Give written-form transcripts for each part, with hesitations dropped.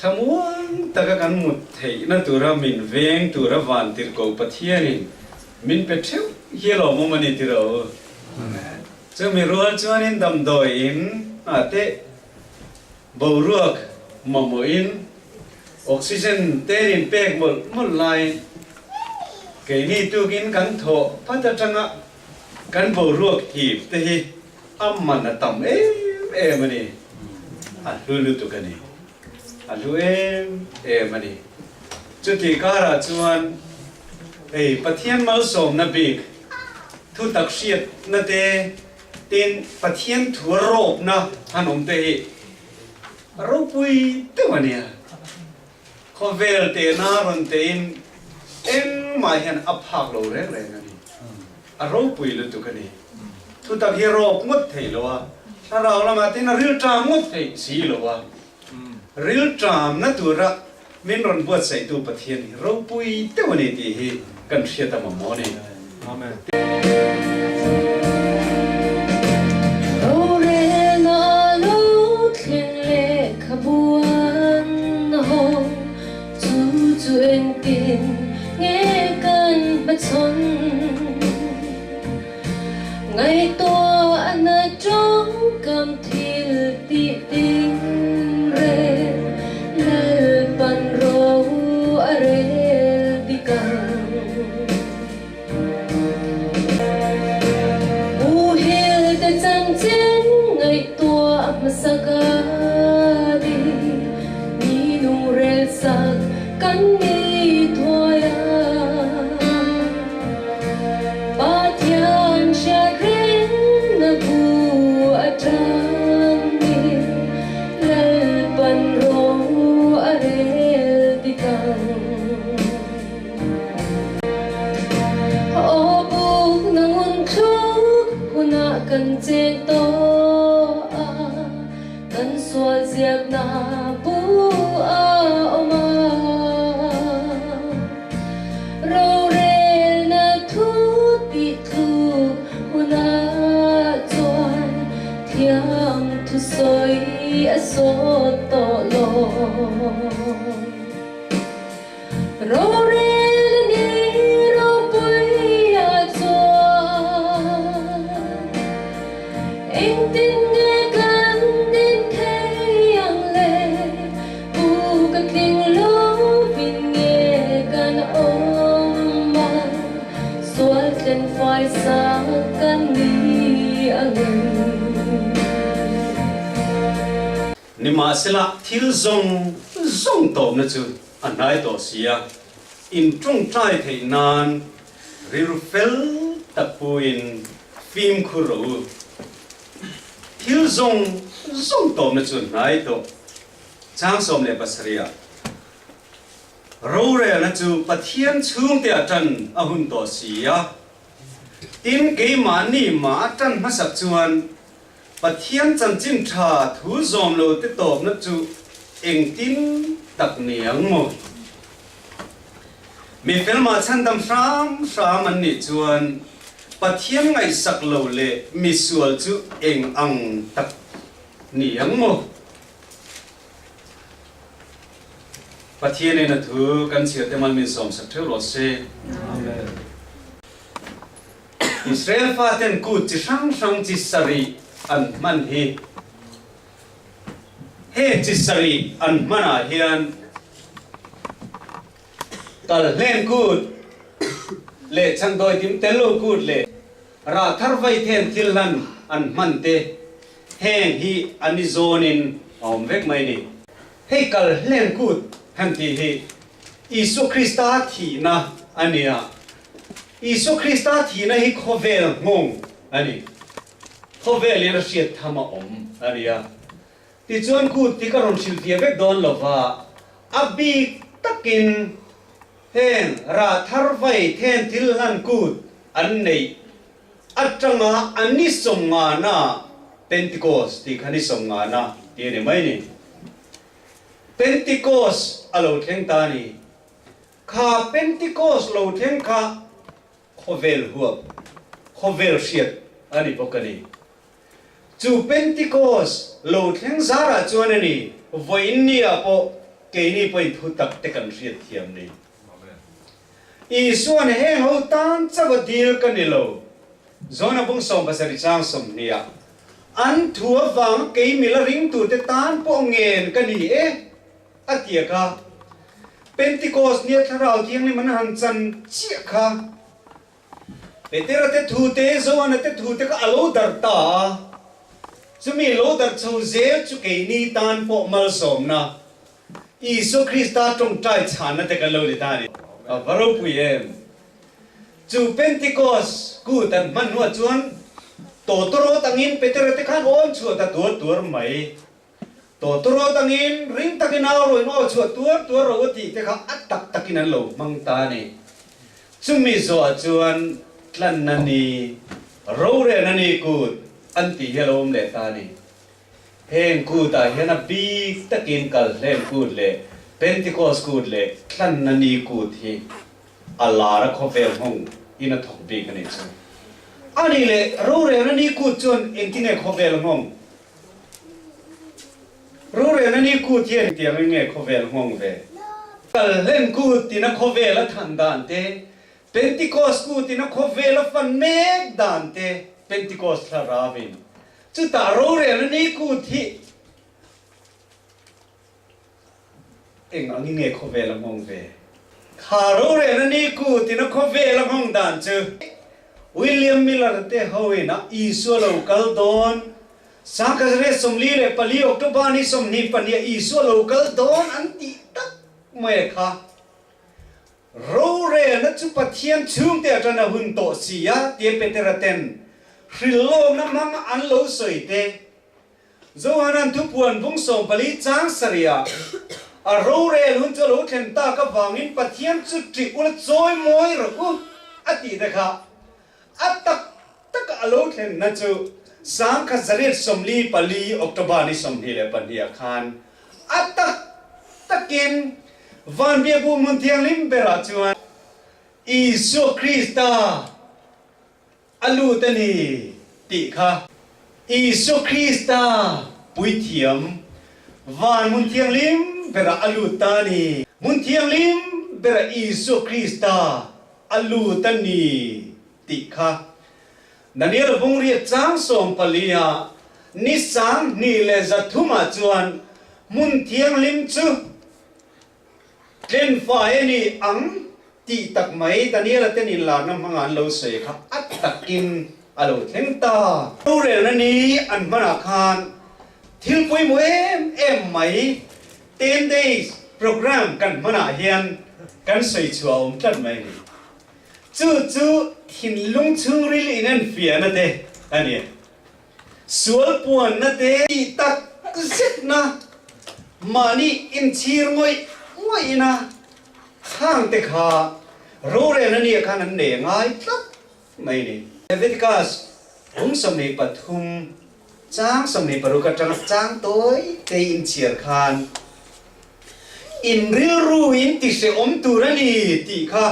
Thlamuang taka kan mut theihna tura min veng tura Vantirhkoh Pathianin min pe theuh hi a lawmawm a ni tiraw u. Chumi rual chuanin damdawiin a teh boruak mamawhin oxygen te in pek mawlh mawlh laiin keini tukin kan thawh phat atanga kan boruak hip te hi a man a tam em em a ni, a hlu lutuk a ni, a hlu em em a ni. Chutih karah chuan hei Pathian malsawmna bik thutak hriatna te tin Pathian thu rawpna han awm te hi a ropui deuh a nia. Khawvel tehna rawn tein engmah hian a phak lo reng reng a ni. A ropui lutuk a ni. Thutak hi rawp ngawt thei lo a, thlarau lamah tin a rilṭam ngawt theih si lo a. Rilṭamna tura min rawn buatsaihtu Pathian hi ropui deuh a ni tih hi kan hriat a mamawh a ni. Amen. Rorelna lo thleng lehkhabu an hawng chu chu engtin nge kan hmachhawn? Ngaihtuah na tawngkam thil tih ding reng Lalpan ro a rel bik ang. Muhil te chanchin ngaihtuah hmasa ka ni, mi nung rel sak kan ni thuai a. Pathian hriat rengna bu atangin Lalpan ro a rel dik ang. Aw buk na ngun thluk hunah kan cheng tawh a, kan sual ziakna bu a awm a. Rorelna thu tih tluk hunah chuan thiam thusawi a sawt tawh lo. Rorelna ni ropuiah chuan engtin nge kan din thei ang le? Pu ka tling lovin nge kan awm a, sual tlen fai sak kan ni angin. Nimahsela thil zawng zawng tawpna chu a hnai tawh si a, in tawngtai theih nan rilru fel tak puin fimkhur rawh u. Thil zawng zawng tawpna chu a hnai tawh. Chang 17 ah rorelna chu Pathian chhungte a tan a hun tawh si a, tin keimahni mah a tan hmasak chuan Pathian chanchin tha thu zawm lo te tawpna chu engtin tak ni ang maw? Mi felmah chhandam hram hram an nih chuan Pathian ngaihsak lo leh misual chu eng ang tak ni ang maw? Pathian in a thu kan chhiar te mal min sawm sak theuh rawh se. Amen. Israel faten kut chi hrang hrang chi sarih an hman hi. Heng chi sarih an hman ah hian kal hlen kut leh changdawi tim tel lo kut leh rah thar vai then thil hlan an hman te Heng hi an i zawnin a awm vek mai ni. Hei kal hlen kut han tih hi Isua Krista thihna a ni a. Isua Krista thihna hi khawvel nghawng a ni. Khawvelin a hriat tham a awm a ni a. Tichuan kut hi ka rawn hrilhfiah vek dawn lo va, a bik takin heng rah thar vai then thil hlan kut an neih Atanga a ni sawmngana Pentecost tih kha ni sawmngana tih a ni mai ni. Pentecost a lo thleng ta a ni. Kha Pentecost lo thleng kha khawvel huap, khawvel hriat a ni bawk a ni. Chu Pentecost lo thleng zarah chuan a ni, vawiin nia pawh. keini pawhin thutak te kan hriat thiam ni. Isua'n heng ho tan chauh a dil ka ni lo. Zona bung 70 chang 20 ah, An thu avanga kei mila ringtute tan pawh ngen ka ni e, a ti a kha. Pentikos nia Thlarau Thianghlim an han chan chiah kha. Petera te thu te, Joana te thu te kha a lo darh ta a. Chumi lo darh chho zel chu keini tan pawh malsawmna Isua Krista tawngtai chhanna te kan lo ni ta a ni. A va ropui em! Chu Pentikos kut an hman hnuah chuan tawtawrawt angin Petera te khan awn chhuah ta tuar tuar mai. Tawtawrawt angin ring takin au rawh in aw chhuah tuar tuar rawh u tih te kha a tak takin an lo hmang ta a ni. Chumi zawhah chuan tlanna ni, rorelna ni kut an tih hi a lo awm leh ta a ni. Heng kutah hian a bik takin Kalhlen kut leh Pentikos kut leh Tlanna Ni kut hi a lar a khawvel nghawng in a thawk bik a nih chu. A nih leh Rorelna Ni kut chuan engtin nge khawvel nghawng? Rorelna Ni kut hian engtiangin nge khawvel nghawng ve? Kalhlen kut tina khawvel a than dan te, Pentikos kut ina khawvel a fan mek dan te Pentikos thlarau in Chutah rorelna ni kut hi eng angin nge khawvel a nghawng ve? Kha rorelna ni kut in a khawvel a nghawng dan chu William Miller te hoin a Isua lo kal dawn, 1944 October ni 22 ah Isua lo kal dawn an tih tak mai a kha. Rorelna chu Pathian chhungte atana hun tawh si a, tia Petera ten hrilhlawkna hmang an lo sawi te. Johanan thupuan bung 14 chang sarih ah a rorel hun chu a lo thlen tak avangin Pathian chu ṭih ula chawi mawi rawh u a tih te kha a tak taka a lo thlenna chu 1944 October ni 22 ah khan A tak takin van biakbu hmun thianghlim berah chuan Isua Krista a lut a ni tih kha Isua Krista puithiam van hmun thianghlim berah a lut ta a ni. Hmun thianghlim berah Isua Krista a lut a ni tih kha Daniel bungriat chang 14 ah ni 2300 ah chuan hmun thianghlim chu tlenfai a ni ang tih tak mai Daniel-a ten inlarna hmanga an lo sawi kha a takin a lo thleng ta. Rorelna ni an hmanah khan thil pawimawh em em mai 10 days program kan hmanah hian kan sawi chhuah a awm tlat mai a ni. Chu chu thinlung chhungril inenfiahna te a ni. Sual puanna te tih tak zetna mahni inchhir ngawih ngawihina khang te kha rorelna nia khan an nei ngai tlat mai a ni. Leviticus bung 23 chang 26 atanga chang tawi te inchhiar khan In rilru in ti hrehawm tur a ni tih kha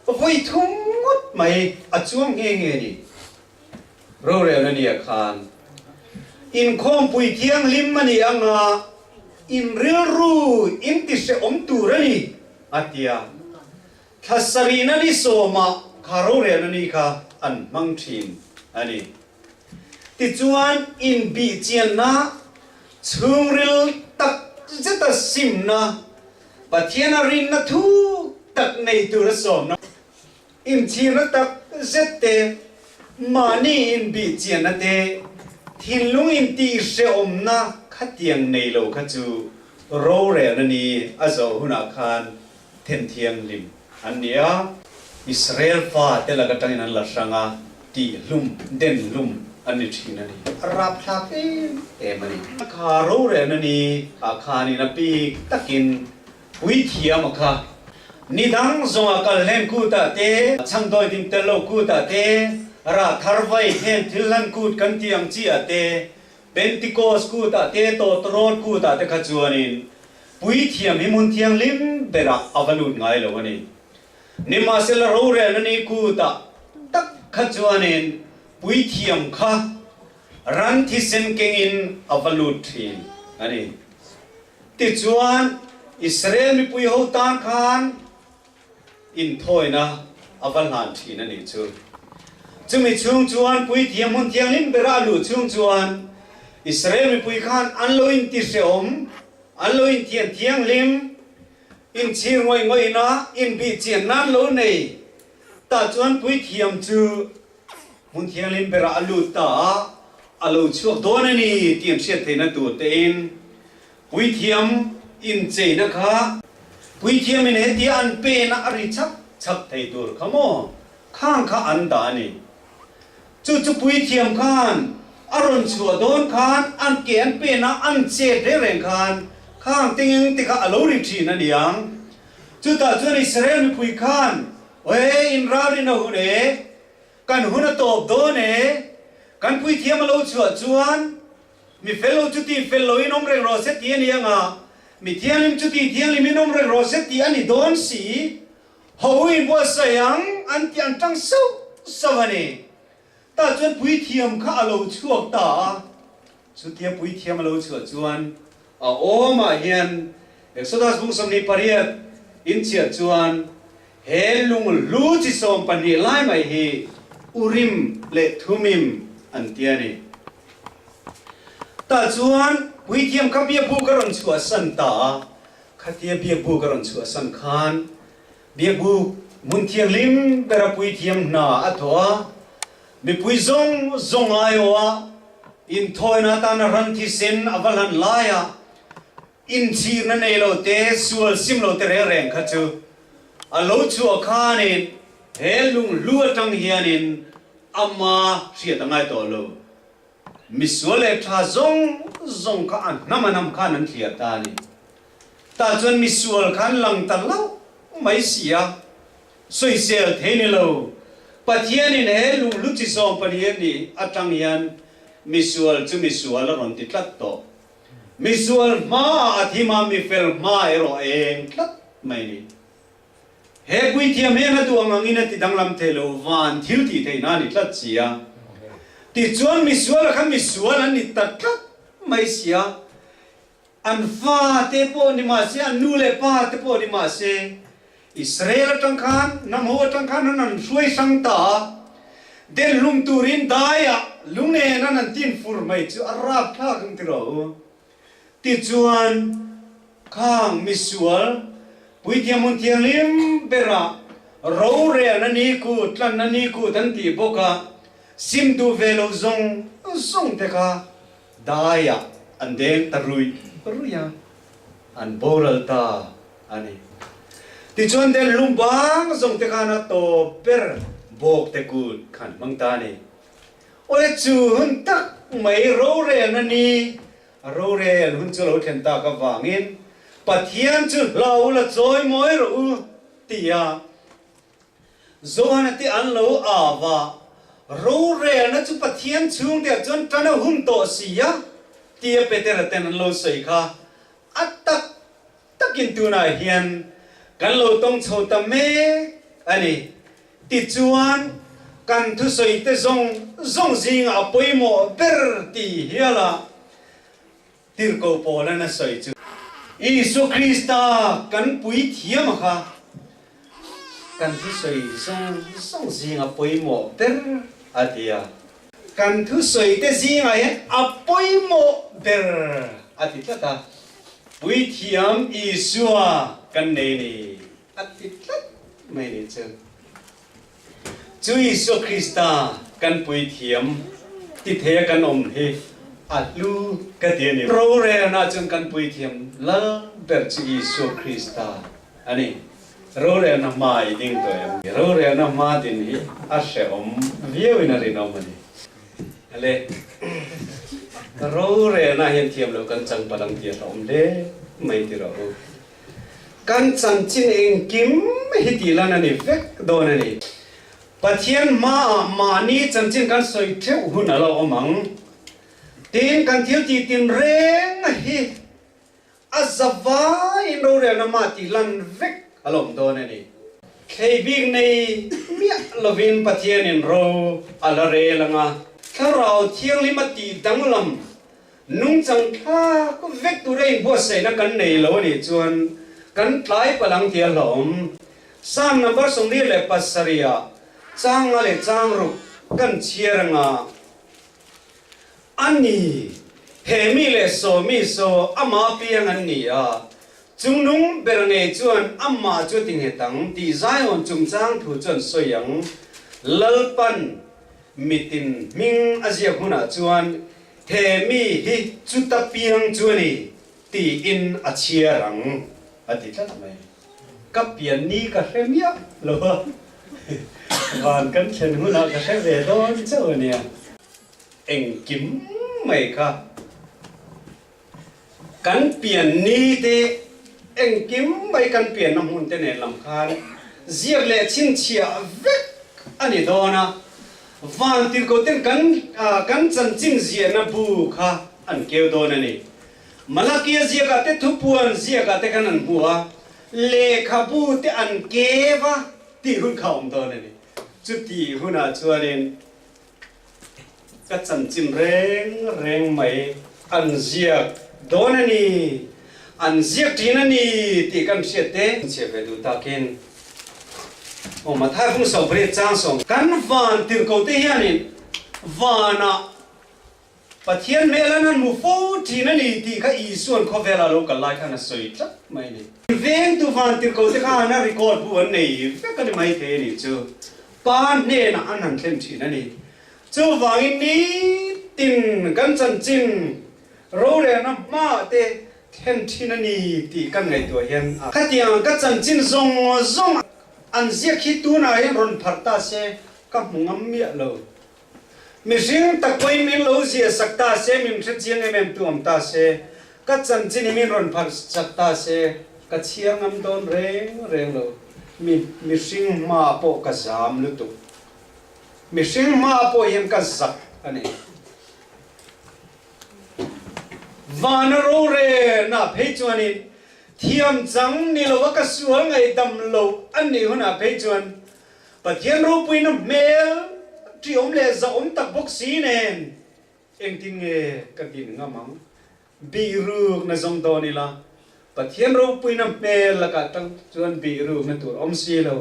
vawi thum ngawt mai a chuang nghe nghe a ni. Rorelna nia khan inkhawmpui thianghlim a ni anga in rilru in ti hrehawm tur a ni a ti a. Thla sarihna ni sawmah kha rorelna ni kha an hmang thin a ni. Tichuan, inbihchianna, chhungril tak zeta simna, Pathiana rinna thuk tak nei tura sawmna, inchhirna tak zet te, mahni inbihchianna te, thinlung intihhrehawmna khatiang nei lo kha chu rorelna ni a zawh hunah khan themthianghlim an ni a. Israel fate lak atangin an la hrang a, tihhlum, denhlum an ni thin a ni. A rapthlak em em a ni. Kha rorelna ni ah khanin a bik takin puithiam a kha. Ni dang zawngah kalhlen kutah te, chhangdawi dim tel lo kutah te, rah thar vai heng thil hlan kut kan tih ang chi ah te, Pentikos kutah te, tawtawrawt kutah te kha chuanin Puithiam hi hmun thianghlim berah a va lut ngai lo a ni. Nimahsela rorelna ni kutah tak kha chuanin puithiam kha ran thisen kengin a va lut thin a ni. Tichuan. Israel mipui ho tan khan inthawina a va hlan thin a nih chu. Chumi chhung chuan Puithiam hmun thianghlim bera a luh chhung chuan Israel mipui khan an lo intihrehawm, an lo inthian thianghlim, inchhir ngawih ngawihna, inbihchian nan lo nei ta chuan Puithiam chu Hmun thianghlim berah a lut ta a, a lo chhuak dawn a ni tih an hriat theihna tur tein Puithiam incheina kha Puithiamin hetia an pena a ri chak chak thei tur kha maw khang kha an dah a ni. Chu chu Puithiam khan a rawn chhuah dawn khan an ke an pena an chet reng reng khan khang tengeng te kha a lo ri thin a niang. Chutah chuan Israel mipui khan Oe inralrin a hun e, kan hun a tawp dawn e, kan puithiam a lo chhuah chuan mi fel lo chuti fel loin awm reng rawh se tih a ni anga, mi thianghlim chuti thianghlimin awm reng rawh se tih a ni dawn si, ho inbuatsaih ang an tih an tang sauh sauh a ni. Tah chuan puithiam kha a lo chhuak ta a, chutia puithiam a lo chhuah chuan a awmah hian Exodus bung 28 inchhiat chuan he lung hlu chi 12 lai mai hi Urim leh Thumim an ti a ni. Tah chuan puithiam kha biakbuk a rawn chhuahsan ta a, khatia biakbuk a rawn chhuahsan khan Biakbuk hmun thianghlim bera puithiam hna a thawh a, mipui zawng zawng aiawh a inthawina atana ran thisen a va hlan laia inchhirna nei lo te, sual sim lo te reng reng kha chu a lo chhuah khanin he lunghlu atang hianin ama hriat a ngai tawh lo. Misual leh tha zawng zawng kha a hnam a hnam khan an thliar ta a ni. Tah chuan misual kha an lang ta hlauh mai si a, sawisel thei ni lo. Pathianin he lunghlu chi sawm pahnih a nih atang hian misual chu misual a rawn ti tlat tawh. Misual hmaah a thim a, mifel hma erawh a eng tlat mai a ni. He puithiam hian a duh ang angin a ti danglam thei lo, van thil tih theihna a ni tlat si a. Tichuan misuala kha misual an ni ta tlat mai si a, an fa te pawh ni mah se, an nu leh pa te pawh ni mah se, Israel atang khan, hnam ho atang khan an han hruai hrang ta a, den hlum turin daiah lung nen an han tin fur mai chu a rapthlak ang tiraw u. Tichuan, khang misual Puithiam Hmun Thianghlim berah rorelna ni kut, tlanna ni kut an tih bawk a, sim duh ve lo zawng zawng te kha daiah an deng ta ruih ruih a, an boral ta a ni. Tichuan den hlum bang zawng te khan a tawp ber bawk te kut kha an hmang ta a ni. Awle chu hun tak mai rorelna ni rorel hun chu lo thlen tak avangin Pathian chu hlau la chawi mawi rawh u tia Johana te an lo au a, rorelna chu Pathian chhungte chuan tan a hun tawh si a tia Petera ten an lo sawi kha a tak takin tunah hian kan lo tawng chho ta mek a ni. Tichuan, kan thusawi te zawng zawng zingah a pawimawh ber tih hiala tirhkoh Paula'n a sawi chu, Isua Krista kan puithiam a kha kan thusawi zawng zawng zinga pawimawh ber a ti a. Kan thusawi te zingah hian a pawimawh ber a ti tlat a, Puithiam Isua kan nei ni a ti tlat mai ni chu. Chu Isua Krista kan puithiam ti thei a kan awm hi a hlu ka ti a ni. Rorelna chuan kan puithiam lal ber chu Isua Krista a ni. Rorelna hma i ding tawh em? Rorelna hma din hi a hrehawm viauin a rinawm a ni. Ale, rorelna hian thiam loh kan chang palang tih a hlauhawm hle mai ti rawh u. Kan chanchin engkim hi tih lan a ni vek dawn a ni. Pathian hmaah mahni chanchin kan sawi theuh hun a lo awm ang. Tin, kan thil tih tinreng hi A zavaiin rorelna mah tih lan vek a lo awm dawn a ni. Thlei bik nei miah lovin Pathianin ro a la rel ang a, Thlarau Thianghlim a tih danglam nungchang thlak vek tura inbuatsaihna kan nei lo a nih chuan. Kan tlai palh ang tih a hlauhawm. Psalm number 47 ah chang nga leh chang ruk kan chhiar anga a ni, he mi leh saw mi saw ama piang an ni a, chungnung ber ngei chuan amah chu ti nghet ang tih Zion chungchang thu chuan sawi ang. Lalpan mitin hming a ziak hunah chuan he mi hi chuta piang chu a ni tiin a chhiar ang a ti tlat mai. Ka pian ni ka hre miah lo a, van kan thlen hunah ka hre ve dawn chauh a nia. Engkim mai kha kan pian ni te engkim mai kan pianna hmun te nen lam khan ziak leh chhinchhiah vek a ni dawn a, van tirhkoh ten kan kan chanchin ziahna bu kha an keu dawn a ni. Malakia ziakah te thupuan ziakah te khan an hmu a, lehkhabu te an keu a tih hun kha a awm dawn a ni. Chuti hunah chuanin ka chanchin reng reng mai an ziak dawn a ni, an ziak ṭhin a ni tih kan hriat te. Chhiat ve duh takin aw Mathai bung 18 chang sawm. Kan van tirhkoh te hianin vanah Pathian hmel an han hmu fo thin a ni tih kha Isua'n khawvela lo kal lai khan a sawi tlat mai a ni. Vengtu vantirhkoh te khan a record bu an nei vek a ni mai thei a nih chu. Pa hnenah an han thlen thin a ni. Chuvangin nitin kan chanchin rorelna hmaah te thlen thin a ni tih kan ngaihtuah hian a khatiang ka chanchin zawng zawng an ziak hi tunah hian rawn pharh ta se ka hmu ngam miah lo. Mihring tak pawhin min lo ziah sak ta se, min hre chiang em em tu awm ta se, ka chanchin hi min rawn pharh sak ta se, ka chhiar ngam dawn reng reng lo. Mi mihring hmaah pawh ka zam lutuk. Mihring hmaah pawh hian ka zak a ni. Vana rorelna phei chuanin thiam chang ni lova ka sual ngaihdam lo a nih hunah phei chuan Pathian ropuina hmel ṭihawm leh zahawm tak bawk si nen engtin nge ka din ngam ang? Bihrukna zawng dawn ila, Pathian ropuina hmel lakah tang chuan bihrukna tur awm si lo.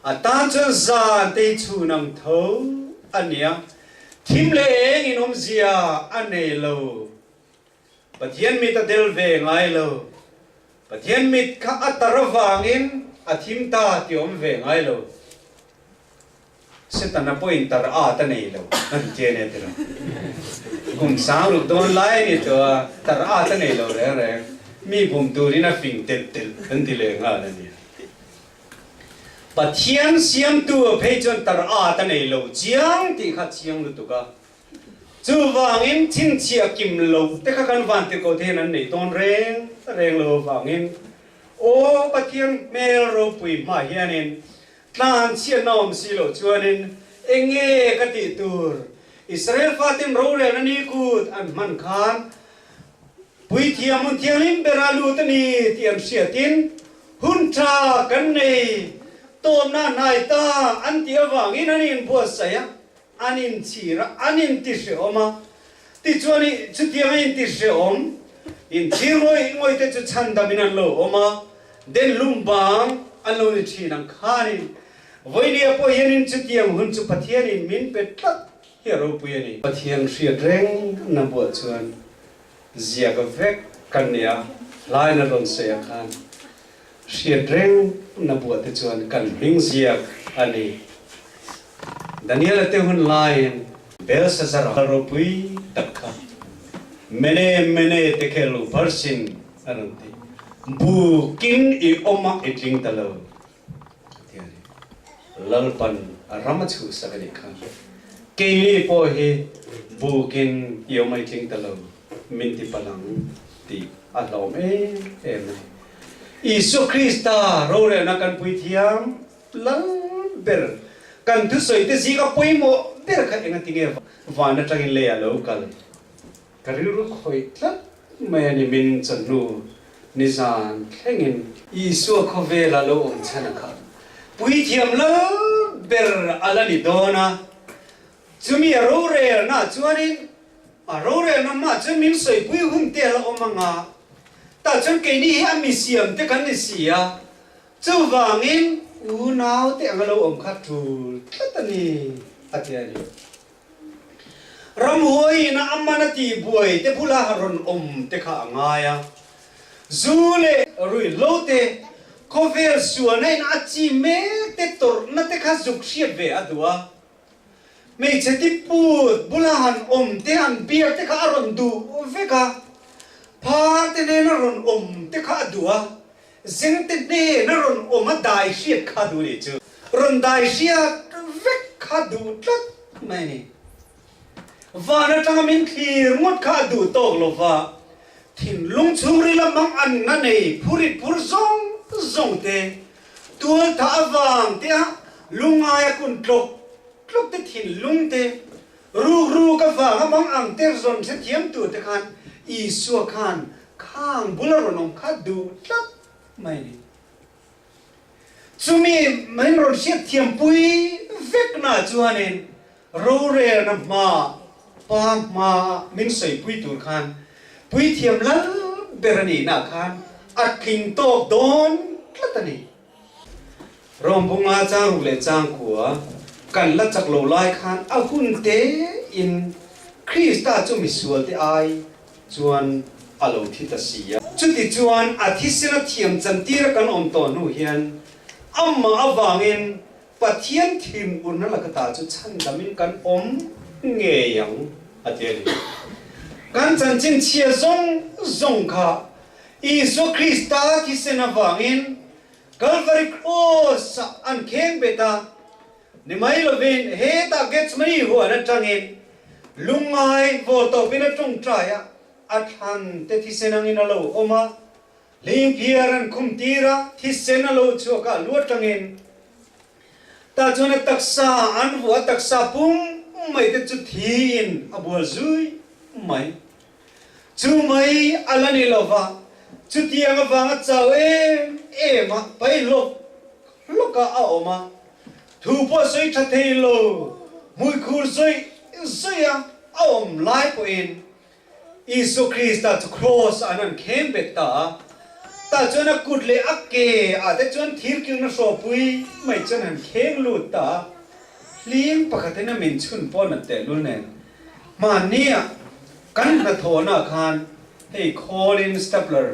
A tan chuan zan te hi chhun ang tho a nia, thim leh eng in awmzia a nei lo. Pathian mit a del ve ngai lo. Pathian mit kha a tar avangin a thim ta ti awm ve ngai lo. Setana pawhin tar at a nei lo an ti a nia tiraw. Kum sang ruk dawn lai a ni tawh a, tar at a nei lo reng reng. Mi bum turin a fing telh telh an ti leh nghal a nia. Pathian siamtu a phei chuan tar at a nei lo chiang tih kha chiang lutuk a. Chuvangin chhinchhiah kim lo te kha kan vantirhkoh te hian an neih dawn reng reng lo avangin Aw Pathian hmel ropui hmah hianin tlanchhiatna awm si loh chuanin eng nge ka tih tur? Israel faten rorelna ni kut an hman khan Puithiam hun thianghlim bera lut a ni tih an hriatin hun tha kan nei tawmna hnai ta an tih avangin an inbuatsaih a. An inchhir a, an intihrehawm a. Tichuan i chutiang a intihrehawm, inchhir ngawih ngawih te chu chhandamin an lo awm a, den hlum bang an lo ni thin ang khanin vawinia pawh hianin chutiang hun chu Pathianin min pe tlat hi a ropui a ni. Pathian hriat reng na buah chuan ziak vek kan ni a, hlain a rawn sawi ang khan Hriat reng na buah te chuan kan hming ziak a ni. Daniela te hun laiin Belshazzar a ropui tak kha Mene Mene te khel u Parsin a rawn ti. Bukin i awm a i tling ta lo a ti a ni. Lalpan a ram a chhuhsak a nih kha. Keini pawh hi bukin i awm a i tling ta lo min ti palh ang tih a hlauhawm em em a ni. Isua Krista rorelna kan puithiam lal ber, kan thusawi te zinga pawimawh ber kha enga tinge van atangin lei a lo kal? Ka rilru khawih tlat mai a ni min chawhnu nizan thlengin. Isua khawvela lo awm chhan a kha puithiam lal ber a la ni dawn a, chumi a rorelna chuanin a rorelna hmah chuan min sawipui hun te a la awm ang a. Tah chuan keini hi a misiam te kan ni si a, chuvangin unau te anga lo awm kha tul tlat a ni, a ti a ni. Ramhuaiin a man a tih buai te bula rawn awm te kha a ngai a, zu leh ruihhlo te, khawvel sualna in a chi mek te tawrhna te kha zuk hriat ve a duh a. Hmeichhe tiput bula han awm te han biak te kha a rawn duh vek a, phar te nena rawn awm te kha a duh a, zeng te hnena rawn awm a dai hriat kha a duh nih chu. Rawn dai hriat vek kha duh tlat mai a ni. Van atanga min thlir ngawt kha a duh tawk lo va, thinlung chhungril a mang anna nei phurit phur zawng zawng te, Tualtha avang te a lungngai a kun tlawk tlawk te thinlung te, rukruk avang a mang ang te rawn hrethiam tur te khan Isua khan khang bula rawn awm kha duh tlat mai a ni. Chumi min rawn hriatthiampui vekna chuanin rorelna hma pa hma min sawipui tur khan puithiam lal ber a nihna khan a tling tawk dawn tlat a ni. Rawmbunga changruk leh changkua kan la chak lo lai khan a hun te in Krista chu misual te ai chuan a lo thi ta si a. Chuti chuan a thisen a thiam chantir a kan awm tawh hnu hian amah avangin Pathian thinurna laka ta chu chhandamin kan awm ngei ang, a ti a ni. Kan chanchin chhia zawng zawng kha Isua Krista thisen avangin Kalvari Kraws-ah an kheng bet a, ni mai lovin hetah Gethsemane huan atangin lungngai vawl tawpin a tawngtai a, a thlan te thisen angin a lo awm a, Lingphiar an khum tir a, thisen a lo chhuak a, lu atangin tah chuan a taksa an vuah a, taksa pum mai te chu thiin a bual zui mai. Chu mai a la ni lo va, chutiang avanga chau em em a, pai hlawk hlawk a a awm a, thu pawh sawi tha thei lo, hmuikhur zawih zawih a a awm lai pawhin Isua Krista chu kraws ah an khem bet ta a, tah chuan a kut leh a ke ah te chuan thir kilhna hrawpui mai chuan han kheng lut ta a, hlim pakhatin a min chhun pawh nat tehlul nen hmanni ah kan hnathawhna ah khan hei khawlin stapler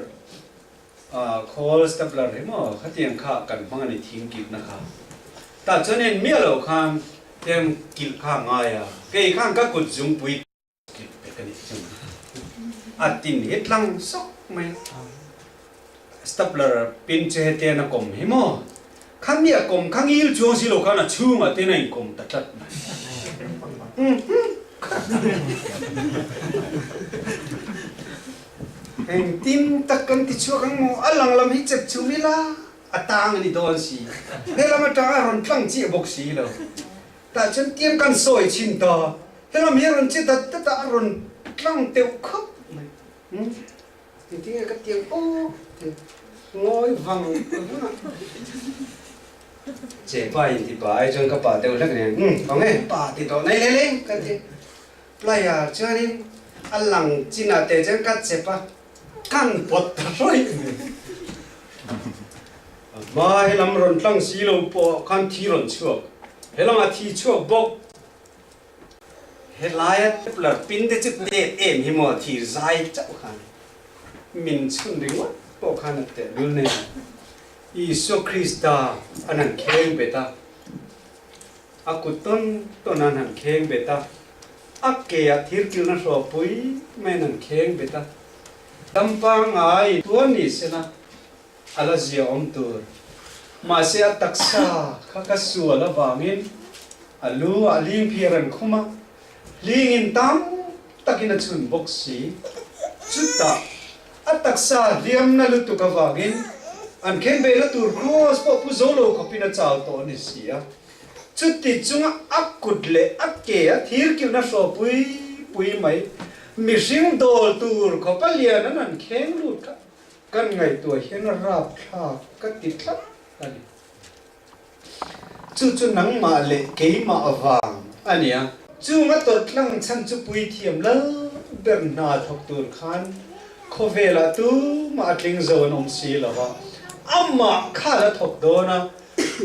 ah khawl stapler hi maw khatiang kha kan hmang a ni thing kilhna kha tah chuan en miah loh khan tiang kilh kha a ngai a, kei khan ka kut zungpui A tin hi tlang sawk mai a. Stapler pin chu hetian a kawm hi maw? Khami a kawm kha ngil chuang si lo khan a chhungah ten a inkawm ta tlat mai. Engtin tak kan ti chhuak ang maw? A lang lam hi chep chhum ila a tang a ni dawn si. Helam atanga a rawn tlang chiah bawk si lo. Tah chuan tiang kan sawi chin ta. Helam hi a rawn che dat dat a, a rawn tlang teuh khawp mai. Engtin nge ka tiang aw ti ngawi vang vang a. Che pa in ti pa ai chuan ka pa deuh hlek nen, umm ka nge pa ti tawh nei leh leng ka ti. Player chuanin a lang chinah te chuan ka chep a, kan pawt ta hrawih mai. A hma helam rawn tlang si lo pawh khan thi rawn chhuak, helamah thi chhuak bawk. Helaia Kepler pin te chu tet em hi maw thir zai chauh khan min chhun ringawt pawh khan a telh lul nen Isua Krista an han kheng bet a, a kut tawn tawn an han kheng bet a, a ke ah thir kilhna hrawpui mai an han kheng bet a, dam pangngai tuar ni sela a la zia awm tur. Mahse a taksa kha ka sual avangin a lu ah lingphiar an khum a, hlingin tam takin a chhun bawk si. Chutah a taksa hliamna lutuk avangin an khenbehna tur kraws pawh pu zo lo khawpin a chau tawh a ni si a. Chuti chunga a kut leh a ke a thir kilhna hrawpui pui mai mihring dawl tur khawpa lian an han kheng lut kha Kan ngaihtuah hian a rapthlak ka ti tlat a ni. Chu chu nangmah leh keimah avang a nia. Chung a tawrh tlang chhan chu puithiam lal ber hna thawk tur khan Khawvelah tumah a tling zo an awm si lo va, amah kha la thawk dawn a,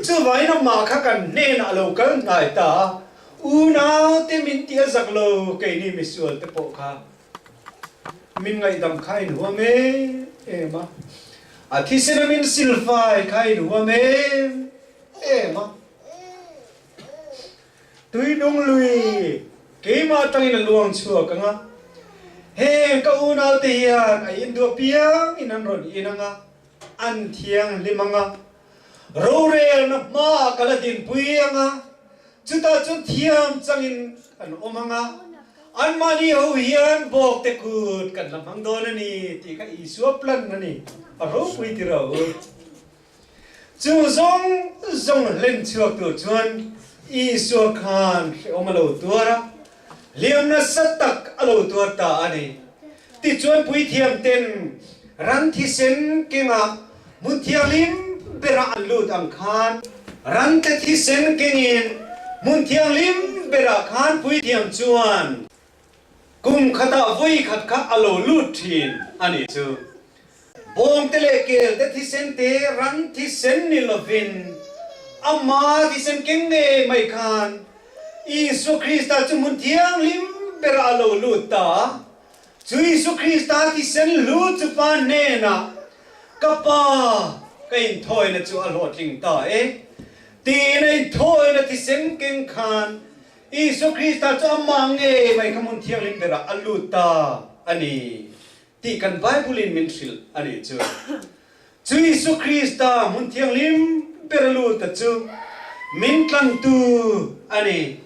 chuvangin amah kha kan hnenah a lo kal hnai ta a, unaute min tih a zak lo, keini misual te pawh kha min ngaihdam kha a inhuam em em a, a thisena min silfai kha a inhuam em em a. Tuidung lui keimah atangin a luang chhuak ang a, heng ka unaute hian a induah piangin an rawn in ang a, an thianghlim ang a, rorelna hmaah ka la dinpui ang a, chutah chuan thiam changin an awm ang a, anmahni ho hian bawkte kut kan la hmang dawn a ni tih kha Isua plan a ni, a ropui ti ro. Chu zawng zawng hlen chhuak tur chuan Isua khan hrehawm a lo tuar a, hliam nasa tak a lo tuar ta a ni. Tichuan puithiam ten ran thisen kengah hmun thianghlim berah an lut ang khan rante thisen kengin hmun thianghlim berah khan puithiam chuan Kum khatah vawi khat kha a lo lut thin a nih chu. Bawngte leh kelte thisen te ran thisen ni lovin ama thisen keng ngei mai khan Isua Krista chu hmun thianghlim berah a lo lut ta a. Chu Isua Krista thisen hlu chu Pa hnenah, Ka Pa, ka inthawina chu a hlawhtling ta e, tiin a inthawina thisen keng khan Isua Krista chu amah ngei mai kha hmun thianghlim berah a lut ta a ni tih kan Bible-in min hrilh a nih chu. Chu Isua Krista hmun thianghlim ber a lut ta chu min tlantu a ni,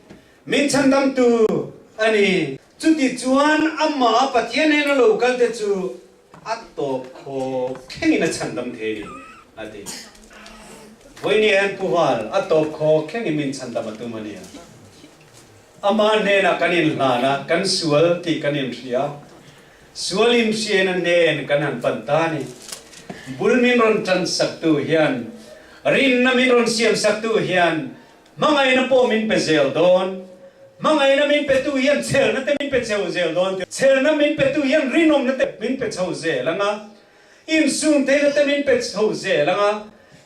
min chhandamtu a ni. Chuti chuan amah Pathian hnena lo kalte chu A tawp khawk thlengin a chhandam thei ni, a ti. Vawiini hian Pu Val, a tawp khawk thlengin min chhandam a tum a nia. Ama hnenah kan inhlan a, kan sual tih kan inhria. Sual inhriain a hnen kan han pan ta a ni. Bul min rawn tan saktu hian, rinna min rawn siam saktu hian Hmangaihna pawh min pe zel dawn. Hmangaihna min petu hian chelna te min pe chho zel dawn tih. Chelna min petu hian rinawmna te min pe chho zel ang a, insum theihna te min pe chho zel ang a,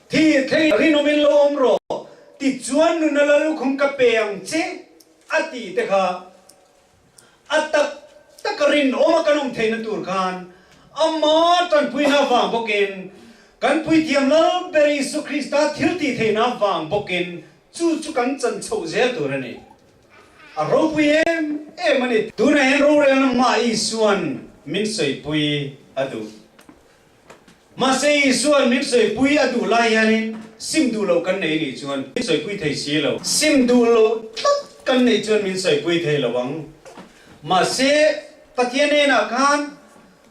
thi thleng rinawmin lo awm rawh tichuan nuna la lukhum ka pe ang che a tih te kha A tak tak a rinawm a kan awm theihna tur khan Ama tanpuina avang bawkin, kan Puithiam Lal ber Isu Krista thil tih theihna avang bawkin chu chu kan chan chhoh zel tur a ni. A ropui em em a ni. Tunah hian rorelna hmaah Isua'n min sawipui a duh. Mahse Isua'n min sawipui a duh lai hianin sim duh loh kan nei nih chuan min sawipui thei si lo. Sim duh loh tlat kan neih chuan min sawipui thei lo ang. Mahse Pathian hnenah khan,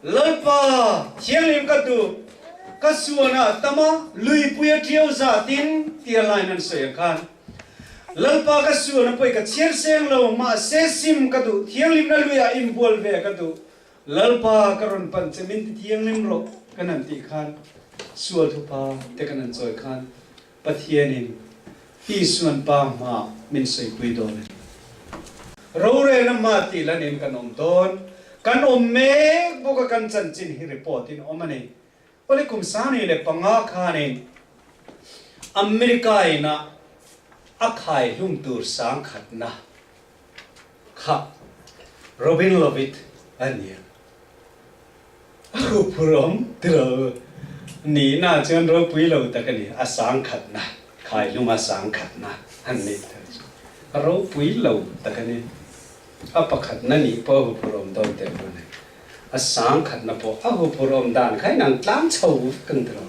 Lalpa, thianghlim ka duh, ka suanah tam a, luipui a ṭiau zatin, tia line an sawi ang khan, Lalpa ka suan a pawi ka chhiar seng lo, mahse sim ka duh, thianghlimna luiah inbual ve ka duh, Lalpa ka rawn panh che min ti thianghlim rawh kan han tih khan sual thupa te kan han chawi khan Pathianin Isuan Pa hmaah min sawipui dawn a ni. Rorelna hma tih lanin kan awm dawn, kan awm mek bawk a kan chanchin hi report in awm a ni. Awle kum 15 khanin America in a a khai hlum tur sangkhatna Kha Robin Lovett a nia. A huphurhawm tilo nihna chuan ropui lo tak a ni. A sangkhatna, khaihlum a sangkhatna han nih thei chu a ropui lo tak a ni. A pakhatna nih pawh a huphurhawm dawn teh lo a ni. A sangkhatna pawh a huphurhawm dan kha inang tlang chho vek ang tilo.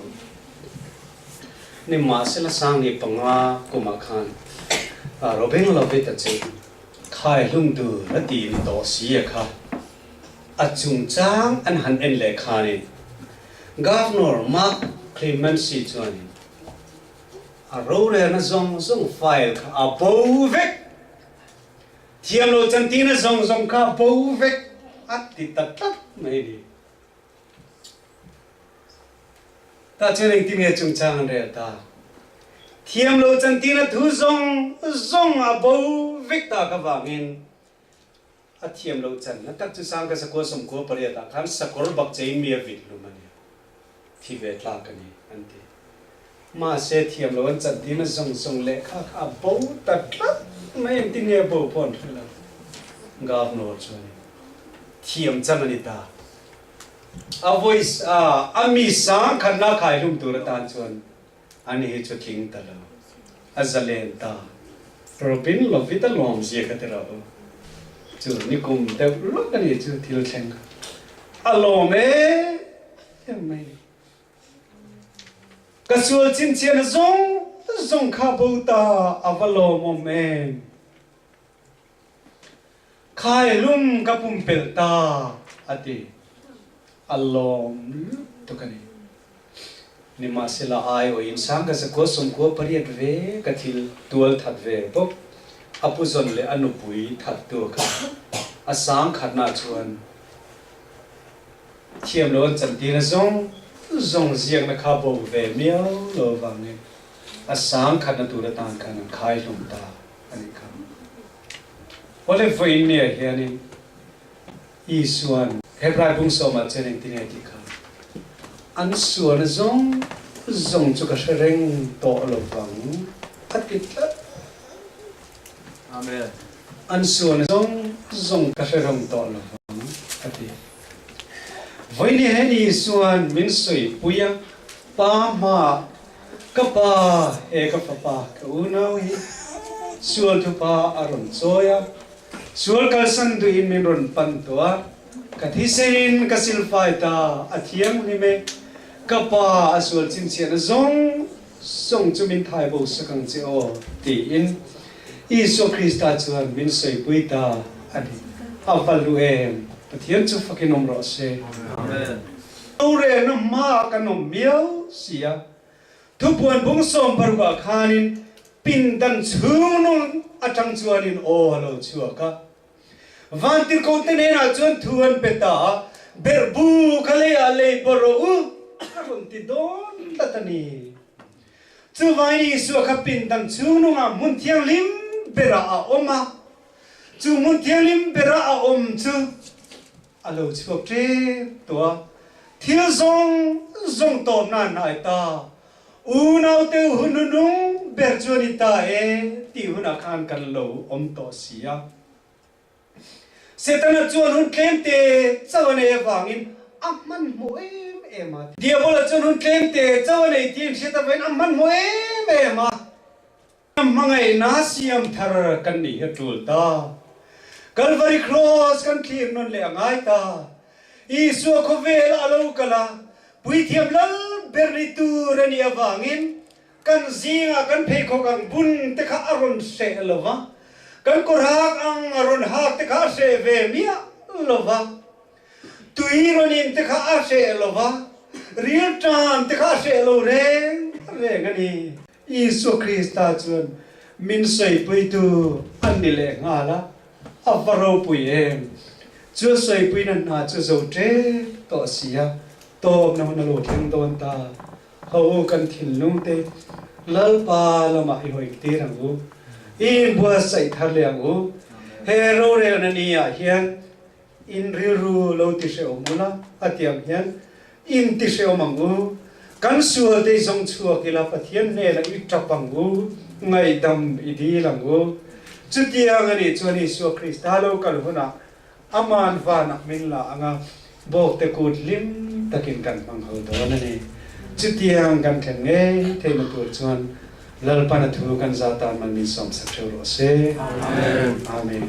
Nimahsela 15 kumah khan Robin Lovett-a chu Khaihlum tur a ti ni tawh si a kha. A chungchang an han en leh khanin Governor Mark Clemency chuanin a rorelna zawng zawng file kha a bo vek. Thiamlo chantina zawng zawng kha a bo vek a ti ta tlat mai a ni. Tah chuan engtin nge chungchang an rel ta? Thiam lo chantina thu zawng zawng a bo vek tak avangin A thiam loh chan na tak chu Sangka Sakua 98 ah khan sakawr bakcheiin mi a vit hlum a ni. Thi ve tlak a ni, an ti. Mahse, thiam loh an chan tina zawng zawng lehkha kha a bo ta tlat mai, engtin nge a bo pawh an hre lo. Governor chuan thiam chang a ni ta. A voice a a mi sang khatna khai hlum tur atan chuan ani hi chu tling ta lo. A zalen ta. Robin Lovit a lawm zia kha ti rawh u. Chu nikum deuh lawk a ni chu thil thleng kha. A lawm em em mai ni. Ka sual chhinchhiahna zawng zawng kha bo ta a va lawmawm em. Khailum ka pumpelh ta a ti. A lawm lutuk a ni. Nimahsela aiawhin sangka zakua 98 ve ka thil tual that ve bawk. A puzawn leh a nupui thattu kha a sang khatna chuan thiam lo an chantir a zawng zawng ziakna kha bo ve miau lo avangin a sang khatna tur atan khan an khai hlum ta a nih kha. Awle vawiin ni ah hianin Isua'n Hebrai bung sawmah chuan engtin nge tih kha an sualna zawng zawng chu ka hre reng tawh lo vang a ti tlat. Amen. An sualna zawng zawng ka hre reng tawh lo vang a ti. Vawiin ni hian Isua'n min sawipui a, Pa hmaah Ka pa, he ka fapa, ka unau hi sual thupa a rawn chawi a, sual kalsan duhin min rawn pan tawh a, ka thisen ka silfai ta, a thianghlim e, ka pa a sual chhinchhiahna zawng zawng chu min thai bo sak ang che aw, tiin Isua Krista chuan min sawipui ta a ni. A va lu em! Pathian chu fakin awm rawh se. Amen. Rorelna hmaah kan awm miau si a, thupuan bung 60 ah khanin pindan chhungnung atang chuanin aw a lo chhuak a. Vantirhkohte hnenah chuan thu an pe ta a, Berhbu kha leiah lei pawh rawh u, a rawn ti dawn tlat a ni. Chuvangin Isua kha pindan chhungnungah hmun thianghlim berah a awm a, chu hmun thianghlim berah a awm chu A lo chhuak ṭep tawh a, thil zawng zawng tawpna an hnai ta. Unaute hun hnunung ber chu a ni ta e tih hunah khan kan lo awm tawh si a. Setana chuan hun tlemte chauh a nei avangin a hmanhmawh em em a. Diabola chuan hun tlemte chauh a nei tih an hriat avangin a hmanhmawh em em a. Hmangaihna siam thar kan nih hi a tul ta. Kalvari Cross kan thlir nawn leh a ngai ta. Isua khawvel a lo kal a, puithiam lal ber ni tur a nih avangin kan zingah kan pheikhawk ang bun te kha a rawn hreh lo va, kan kawr hak ang a rawn hak te kha a hreh ve miah lo va, tui rawn in te kha a hreh lo va, rilṭam te kha a hreh lo reng reng a ni. Isua Krista chuan min sawipuitu an ni leh nghal a, a va ropui em! Chu a sawipuina hna chu zo ṭep tawh si a, tawpna hun a lo thleng dawn ta. Ho u kan thinlung te Lalpa lamah i hawi tir ang u, i inbuatsaih thar leh ang u. He rorelna ni ah hian In rilru lo ti hrehawm ula, a ti ang hian in ti hrehawm ang u. Kan sual te i zawng chhuak ila Pathian hnenah i tap ang u, ngaihdam i dil ang u. Chutiang a nih chuan Isua Krista lo kal hunah Aman vanah min la ang a, bawkte kut hlim takin kan hmang ho dawn a ni. Chutiang kan thlen ngei theihna tur chuan Lalpan a thu kan za tan man min sawmsak theuh rawh se. Amen. Amen.